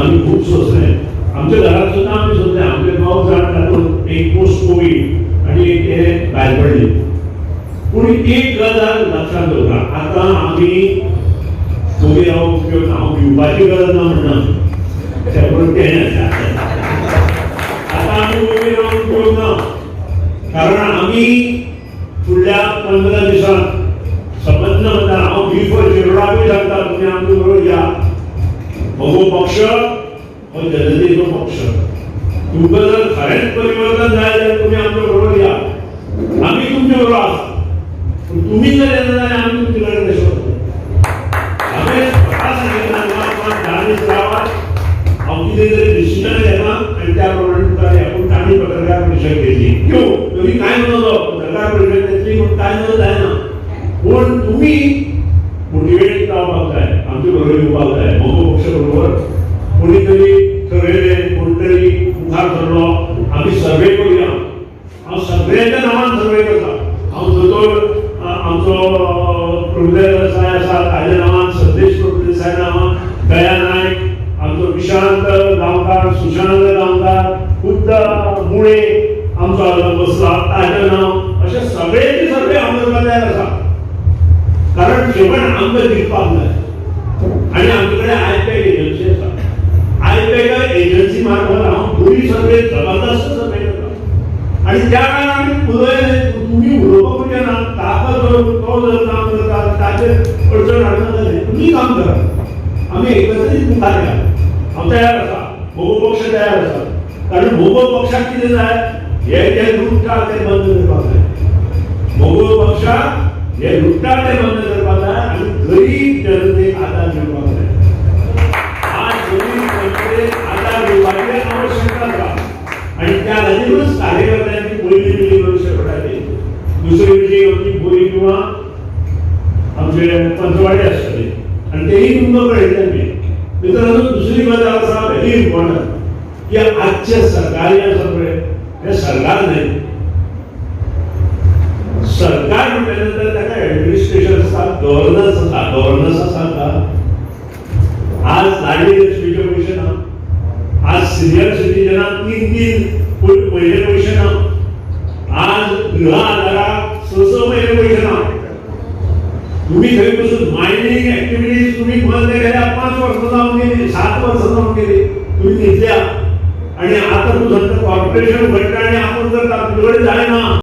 आमी खूब सोंसले. आमच्या घरात सुद्दां आमी सोंसले. आमचे 9 जाण, तातूंत एक पोस्ट कोवीड आनी एक ते भायर पडले. पूण एक गजाल लक्षात दवरा, आतां आमी उबे रावूंक उपयोग ना. हांव भिवपाची गरज ना म्हणना, तें तें आसा. आतां आमी उबे रावूंक उपयोग ना, कारण आमी फुडल्या 15 दिसांत संबंद म्हणटा. हांव बिफोर शिरोडाकूय सांगता, तुमी आमचे बरोबर या. मगो पक्ष हो जनतेचो पक्ष. तुमकां जर खरेंच परिवर्तन जाय जाल्यार तुमी आमच्या बरोबर या. आमी तुमचे बरोबर आसा, पूण तुमी जर येना जाल्यार आमी तुमचे कडेन कशें वतले? हांवें स्वता सांगितलें, 10 दीस रावात, हांव कितें तरी डिसिजन घेता आनी त्या प्रमाणे तुमकां या. पूण तांणी पत्रकार परिशद घेतली. क्यों? तरी कांय नजो, पत्रकार परिशद घेतली म्हूण कांय नजो जायना, पूण तुमी मोटिवेट रावपाक जाय, आमचे बरोबर येवपाक जाय. मगो पक्ष बरोबर कोणी तरी ठरयलें, कोण तरी मुखार सरलो, आमी सर्वे करुया. हांव सगळ्यांच्या नांवान सर्वे करता. हांव दोतोर आमचो प्रभुदेसाय आसा ताज्या नांवान, संदेश प्रभुदेसाय नांवान, दया नायक, आमचो विशांत गांवकार, सुशांत गांवकार, खुद्द मुळे आमचो बसला ताजें नांव, अशे सगळ्यांचे सर्वे हांव करपाक तयार आसा. कारण शेवट आमकां जिखपाक जाय आनी आमचे कडेन आयपॅक एजन्सी आसा. आयपॅक एजन्सी मार्फत हांव बरी सर्वे, जबरदस्त सर्वे करता. आनी त्या वेळार आमी उलयले, तुमी उलोवपाक म्हणजे ना ताका जर तो जर काम करता, ताचेर अडचण हाडना जालें, तुमी काम करा, आमी एकत्रीत मुखार या. हांव तयार आसा, मगो पक्ष तयार आसा. कारण मगो पक्षाक कितें जाय, हे जे लुटटा ते बंद करपाक जाय. मगो पक्षाक हे लुटटा ते बंद करपाक जाय आनी गरीब जनतेक आदार दिवपाक जाय. आज गरीब जनतेक आदार दिवपाची आवश्यकता आसा आनी त्या खातीरूच कार्यकर्त्यांची पयली मिटींग करूं शकताली. दुसरी मिटींग आमची बोरी किंवा आमचे पंचवाडी आसतली आनी तेही तुमकां कळयतले मी. मित्रांनो, दुसरी गजाल आसा, व्हेरी इम्पॉर्टंट, की आजचे सरकारी आसा पळय, हे सरकार न्हय. सरकार म्हटल्या नंतर ताका एडमिनिस्ट्रेशन आसता, गव्हर्नन्स आसा. गव्हर्नन्स आसा का? आज लाडली लक्ष्मीचे पयशे ना, आज सिनियर सिटीजनाक 3 3 म्हयने पयशे ना, आज गृह आधाराक 6 6 म्हयने पयशे ना. तुम्ही थंय बसून मायनिंग ऍक्टिव्हिटीज तुम्ही बंद केल्या, 5 वर्सां जावन गेली, 7 वर्सां जावन गेली, तुम्ही न्हिदल्या आणि आता तू सांगता कॉर्पोरेशन उघडटा आणि आपण करता. तुझ्याकडे जायना.